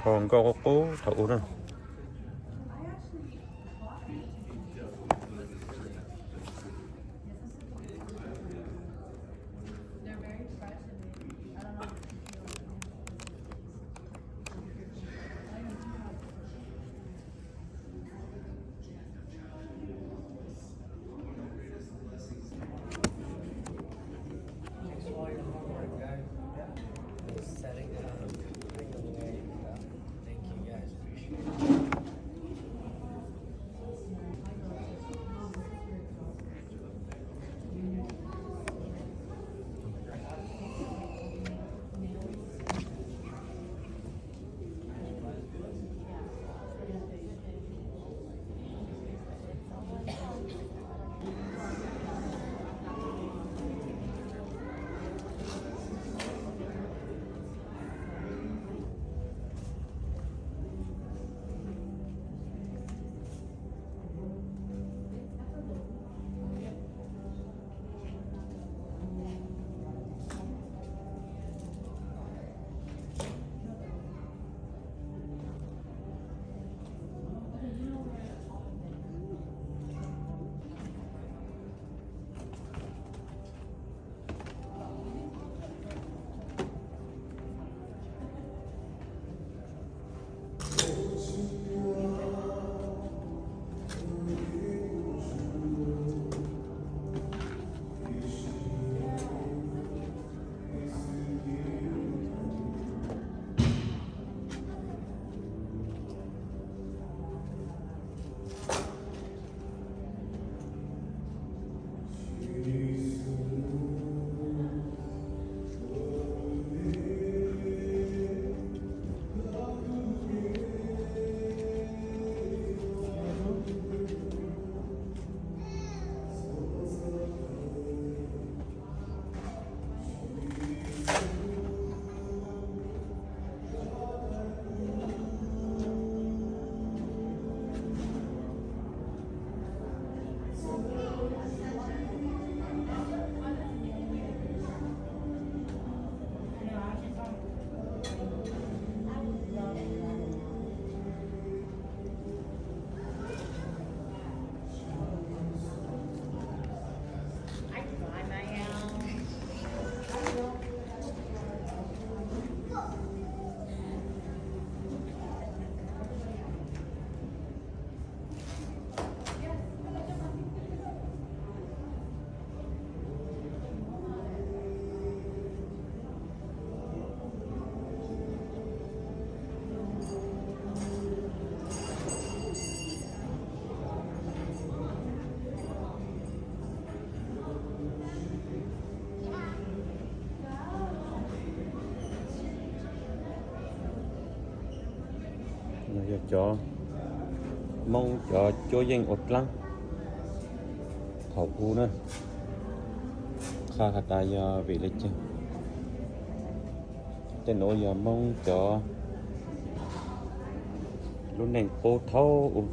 Ho nkauj qub qub thaum ub na. Thanks for all your hard work, guys. Just setting it up. There you go. Thank you, guys. Appreciate it. Yog cov Hmoob cov cuab yeej ua dlaab thaum ub na, qha has tas yog vim le caag. Tej nuav yog Hmoob cov lub neej qub thaum ub.